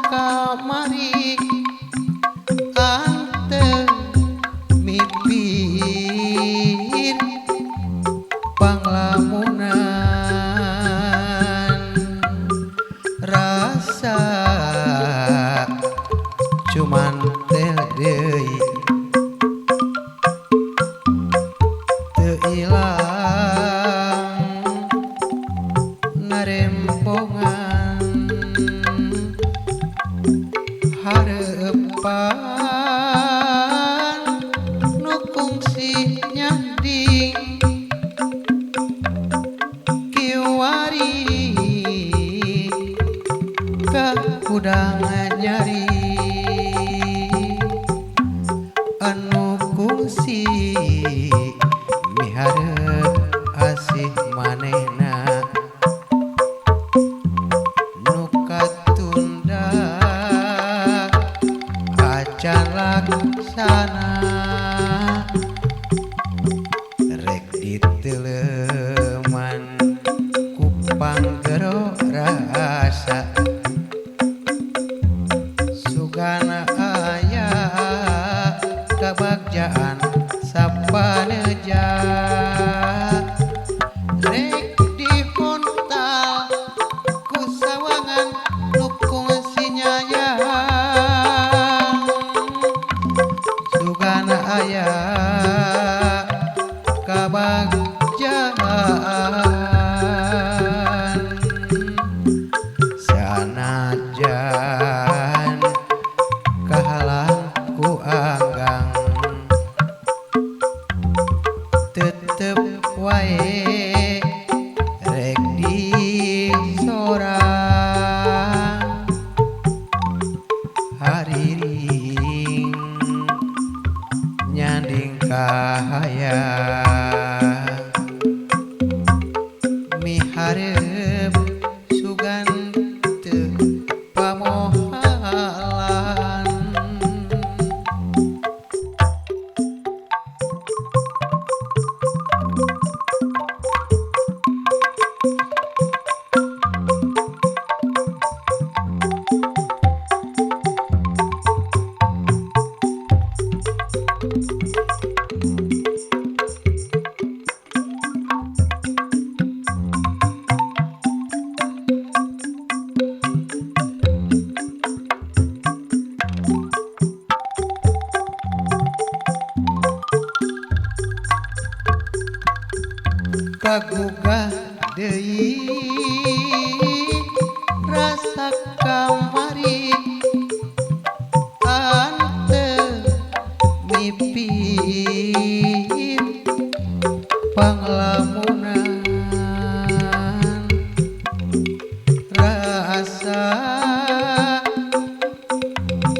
Kamari ante mipir panglamunan rasa cuman tel deui teu ilang narempongan hareupan nu kungsi nyanding kiwari kahudang nyari anu kungsi miharep asih manehna nu katunda acan laksana rek diteleman ku panggero rasa sugana aya kabagjaan sapaneja rek dihontal ku sawangan nu kungsi nyayang sugana aya kabagjaan sanajan kahalang ku anggang tetep wae rek disorang hariring nyanding kahayang miharep sugan teu pamohalan. Kagugah deui rasa kamari ante mipir panglamunan rasa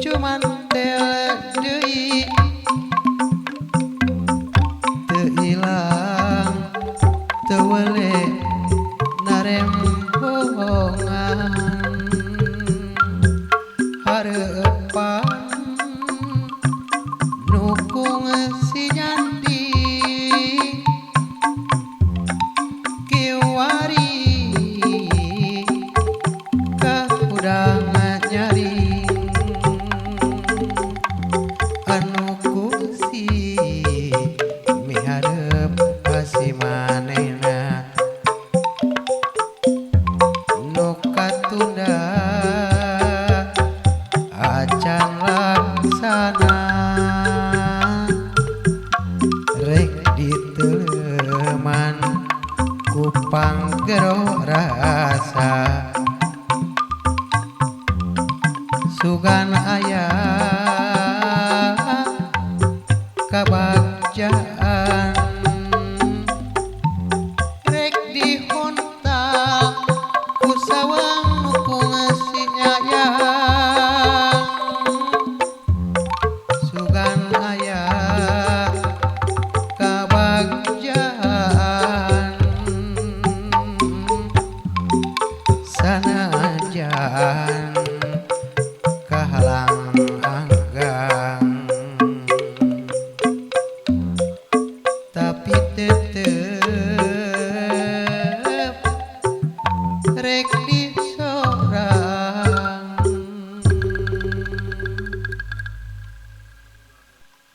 cuman tel deui teu ilang teu wele narempongan hareupan nu kungsi nyanding kiwari kahudang nyaring anu kungsi miharep asih manehna nu katunda acan laksana rek diteleman ku panggero rasa sugan aya.